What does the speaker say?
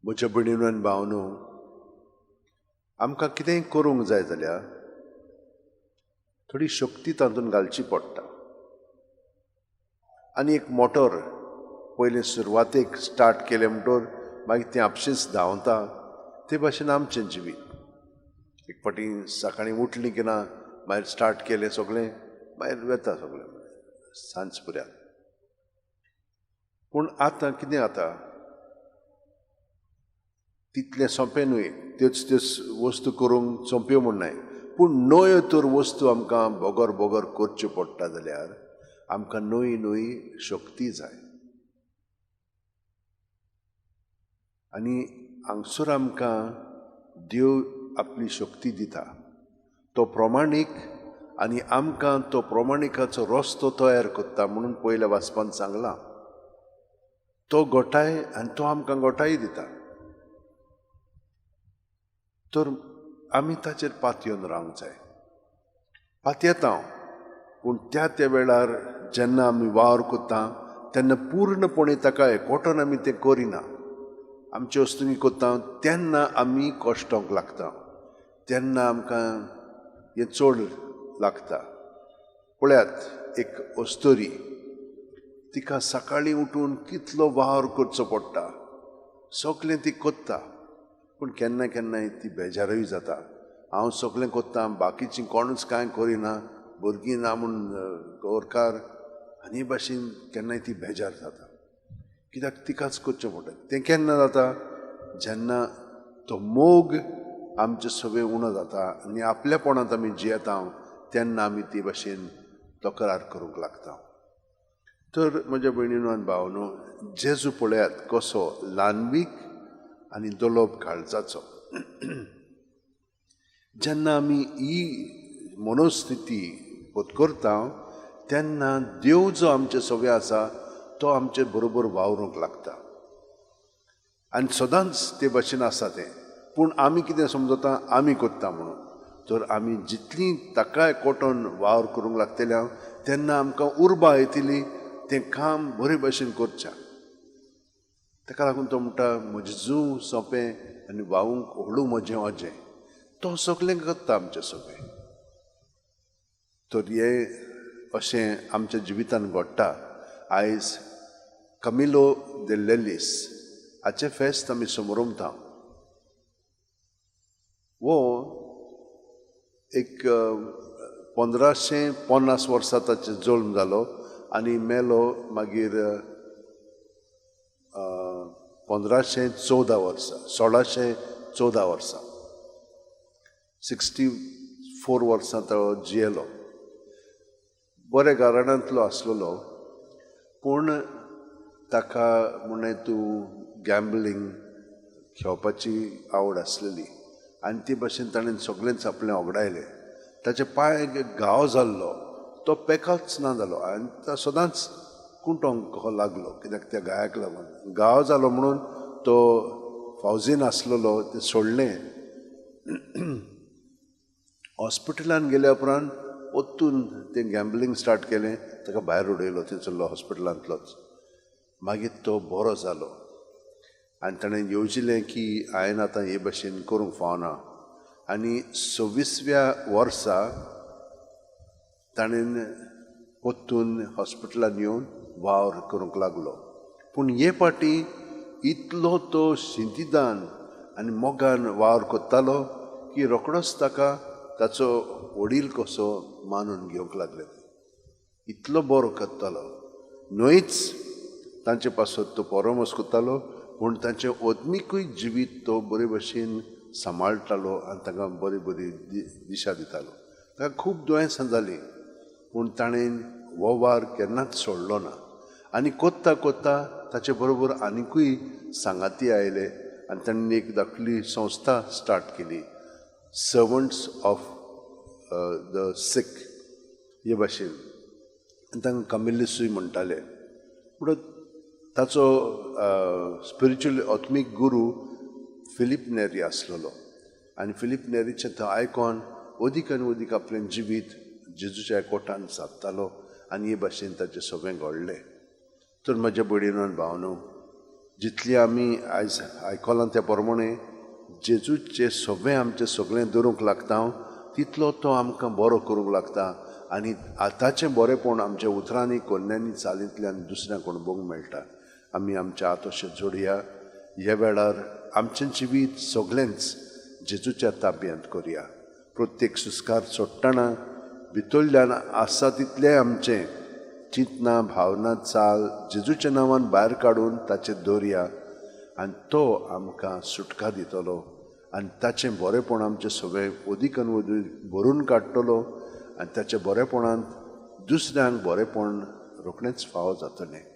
म्हज्या भयणीनो आनी भावनो, आमकां कितेंय करूंक जाय जाल्यार थोडी शक्ती तातूंत घालची पडटा. आनी एक मोटर पयलीं सुरवातेक स्टार्ट केलें म्हणटोर मागीर तें आपशींच धांवता. ते भाशेन आमचें जिवीत एक फावटी सकाळीं उठलीं की ना, मागीर स्टार्ट केलें सगळें, मागीर वता सगळें सांज पुऱ्यान. पूण आतां कितें जाता, तितलें सोंपें न्हय, त्योच त्योच वस्तू करूंक सोंप्यो म्हूण न्हय, पूण नव्यो तर वस्तू आमकां बगर बगर करच्यो पडटा जाल्यार आमकां नवी नवी शक्ती जाय. आनी हांगसर आमकां देव आपली शक्ती दिता, तो प्रमाणीक, आनी आमकां तो प्रमाणिकाचो रस्तो तयार करता म्हणून पयल्या वाचपान सांगलां. तो गोठाय आनी तो आमकां गोठाय दिता. तर आमी ताचेर पातयेवन रावंक जाय. पातयेता हांव, पूण त्या त्या वेळार जेन्ना आमी वावर करता तेन्ना पूर्णपणे ताका एकवटून आमी तें करिना. आमचे वस्तूंनी करता तेन्ना आमी कश्टोंक लागता, तेन्ना आमकां हें चड लागता. पळयात, एक अस्तोरी, तिका सकाळीं उठून कितलो वावर करचो पडटा, सगळें ती करता, पूण केन्ना केन्नाय ती बेजारूय जाता. हांव सगळें करता, बाकीचीं कोणूच कांय करिना, भुरगीं ना म्हूण गोरकार, आनी भाशेन केन्नाय ती बेजार जाता. कित्याक तिकाच करचें पडटा. तें केन्ना जाता, जेन्ना तो मोग आमचे सगळें उणो जाता आनी आपल्यापणांत आमी जियेता तेन्ना आमी ते भाशेन तक्रार करूंक लागता. तर म्हज्या भयणीनो आनी भावनो, जेजू पळयात कसो ल्हानवीक आनी दोलोप काळजाचो. जेन्ना आमी ही मनोस्थिती पत्करता तेन्ना देव जो आमचे सगळे आसा तो आमचे बरोबर वावरूंक लागता. आनी सदांच ते भाशेन आसा तें. पूण आमी कितें समजता, आमी करता म्हणून. तर आमी जितलीं ताका एकवटून वावर करूंक लागतले तेन्ना आमकां उर्बा येतली तें काम बरे भाशेन करचें. ताका लागून तो म्हणटा, म्हजें जूं सोंपें आनी व्हांवूंक हळू म्हजें अजें. तो सगळें करता आमचें सगळें. तर हें अशें आमच्या जिवितान घडटा. आयज कमिलो दे लेलीस हाचें फेस्त आमी समरमता. वो एक 1550 वर्सां ताचो जल्म जालो आनी मेलो मागीर 1514 वर्सां, 1614 वर्सां, 64 वर्सां तो जियेलो. बऱ्या घराण्यांतलो आसलेलो, पूण ताका म्हणून तूं गॅम्बलिंग खेळपाची आवड आसलेली आनी ते भाशेन ताणें सगळेंच आपलें ओगडायलें. ताचे पांय घाव जाल्लो, तो पेकाच ना जालो आनी तो सदांच कुंटोंक लागलो, कित्याक त्या गायाक लागून घाव जालो म्हणून तो फावजीन आसलेलो तें सोडलें. हॉस्पिटलान गेल्या उपरांत ओतून तें गॅम्बलिंग स्टार्ट केलें, ताका भायर उडयलो थंयसरलो हॉस्पिटलांतलोच. मागीर तो बरो जालो आनी ताणें येवजिलें की हांवें आतां हे भाशेन करूंक फावना. आनी 26व्या वर्सा ताणें परतून हॉस्पिटलान येवन वावर करूंक लागलो. पूण हे फावटी इतलो तो शिंतिदान आनी मोगान वावर करतालो की रोखडोच ताका ताचो वडील कसो मानून घेवंक लागले. इतलो बरो करतालो, न्हयच तांचे पासत तो परामर्श करतालो, पूण तांचें आत्मिकूय जिवीत तो बरे भशेन सांबाळटालो आनी तांकां बरी बरी दिशा दितालो. ताका खूब दुयेंसां जालीं, पूण ताणें हो वावर केन्नाच सोडलो ना. आनी कोत्ता कोत्ता ताचे बरोबर आनिकूय सांगाती आयले आनी ताणें एक धाकली संस्था स्टार्ट केली, सर्वंट्स ऑफ the sick हे भाशेन. आनी तांकां कमिलिसूय म्हणटाले. पूण ताचो स्पिरिच्युअल आत्मीक गुरू फिलीप नेरी आसलेलो आनी फिलीप नेरीचें तो आयकॉन अदीक आनी अदीक आपलें जिवीत जेजूच्या एकवटान सादतालो आनी हे भाशेन ताचें सगळें घडलें. तर म्हज्या भयणीनो आनी भावनो, जितली आमी आयज आयकलां त्या प्रमाणे जेजूचे सगळें आमचें सगळें धरूंक लागता तितलो तो आमकां बरो करूंक लागता आनी आतांचें बरेंपण आमच्या उतरांनी, कोन्यांनी, चालींतल्यान दुसऱ्यांक अणभवूंक मेळटा. आमी आमच्या हात अशें जोडया. ह्या वेळार आमचें जिवीत सगळेंच जेजूच्या ताब्यांत करया. प्रत्येक सुस्कार सोडटना भितरल्यान आसा तितलें आमचें चिंतना, भावना, चाल जेजूच्या नांवान भायर काडून ताचेर दवरया आनी तो आमकां सुटका दितलो आनी ताचें बरेंपण आमचें सगळें अदीक आनी अदीक भरून काडटलो आनी ताच्या बरेपणांत दुसऱ्यांक बरेंपण रोखडेंच फावो जातलें.